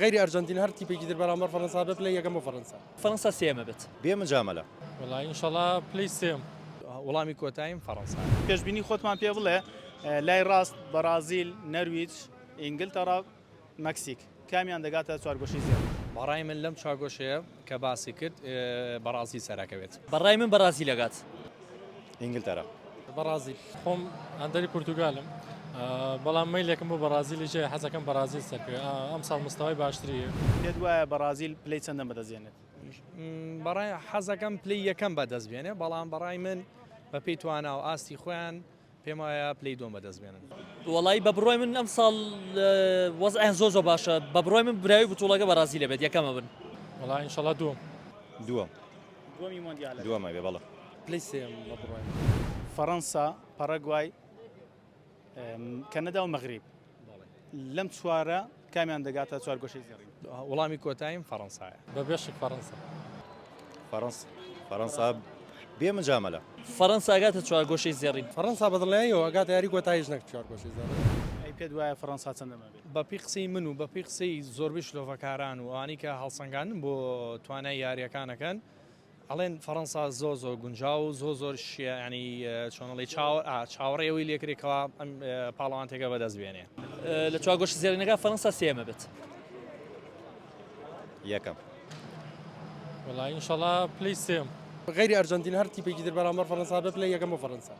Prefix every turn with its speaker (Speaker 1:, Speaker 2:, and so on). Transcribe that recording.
Speaker 1: غەیری ئەرجەنتین هەر تیپێکی تر بەرامبەر فەرەنسا بێ پلەی یەکەم بۆ فەرەنسا.
Speaker 2: فەرەنسا سێیەمە بێت.
Speaker 3: بێ مجامەلە.
Speaker 4: وەڵا ئینشەڵا پلەی سێیەم.
Speaker 5: وەڵامی کۆتاییم فەرەنسایە.
Speaker 6: پێشبینی خۆتمان پێ بڵێ لای ڕاست بەڕازیل، نەرویج، ئینگلتەڕا، مەکسیک کامیان دەگاتە چوارگۆشەی زێڕین؟
Speaker 5: بەڕای من لەم چوارگۆشەیە کە باسی کرد بەڕازیل سەرەکەوێت.
Speaker 2: بەڕای من بەڕازیل ئەگات.
Speaker 3: ئینگلتەرا.
Speaker 1: بەڕازیل.
Speaker 4: خۆم هاندەری پورتوگالم بەڵام مەیلێکم بۆ بەڕازیلیش هەیە حەزەکەم بەڕازیل سەرکەوێت ئەمساڵ مستەوای باشتری هەیە.
Speaker 6: پێت وایە بەڕازیل پلەی چەندەم بەدەست دێنێت؟
Speaker 5: بەڕای حەزەکەم پلەی یەکەم بەدەست بێنێ بەڵام بەڕای من بەپێی توانا و ئاستی خۆیان پێم وایە پلەی دووەم بەدەست بێنن.
Speaker 2: وەڵایی بە بڕوای من ئەمساڵ وەزعیان زۆر زۆر باشە بە بڕوای من براوی بتوڵەکە بەڕازیلە بێت یەکەمە بن.
Speaker 4: وەڵا ئینشەڵا دووەم.
Speaker 3: دووەم.
Speaker 6: دووەمی مۆندیالە.
Speaker 3: دووەم ئەبێ بەڵێ.
Speaker 1: پلەی سێیەم بە بڕوای من.
Speaker 6: فەڕەنسا، پەڕەگوای، کەنەدا و مەغریب لەم چوارە کامیان دەگاتە چوارگۆشەی زێڕین؟
Speaker 5: وەڵامی کۆتاییم فەڕەنسایە.
Speaker 4: بە بێ شک فەڕەنسا.
Speaker 3: فەڕەنسا فەڕەنسا بێ مجامەلە.
Speaker 2: فەڕەنسا ئەگاتە چوارگۆشەی زێڕین.
Speaker 1: فەڕەنسا بە دڵنیاییەوە ئەگاتە یاری کۆتاییش نەک چوارگۆشەی زێڕین.
Speaker 6: ئەی پێت وایە فەڕەنسا چەندەم ئەبێت؟
Speaker 5: بە پێی قسەی من و بە پێی قسەی زۆربەی شلۆڤەکاران و ئەوانەی کە هەڵسەنگاندن بۆ توانای یارییەکان ئەکەن ئەڵێن فەڕەنسا زۆر زۆر گونجاو و زۆر زۆر ینی چۆنڵی چاوەڕێ ئەوەی لێکرێت کەوا ئەم پاڵەوانتێکە بەدەست بێنێ.
Speaker 2: لە چوارگۆشە زێڕینەکە فەرەنسا سێیەمە بێت.
Speaker 3: یەکەم.
Speaker 4: وەڵا ئینشەڵا پلەی سێم.
Speaker 1: غەیری ئەرجەنتین هەر تیپێکی تر بەرامبەر فەرەنسا بێ پلەی یەکەم بۆ فەرەنسا.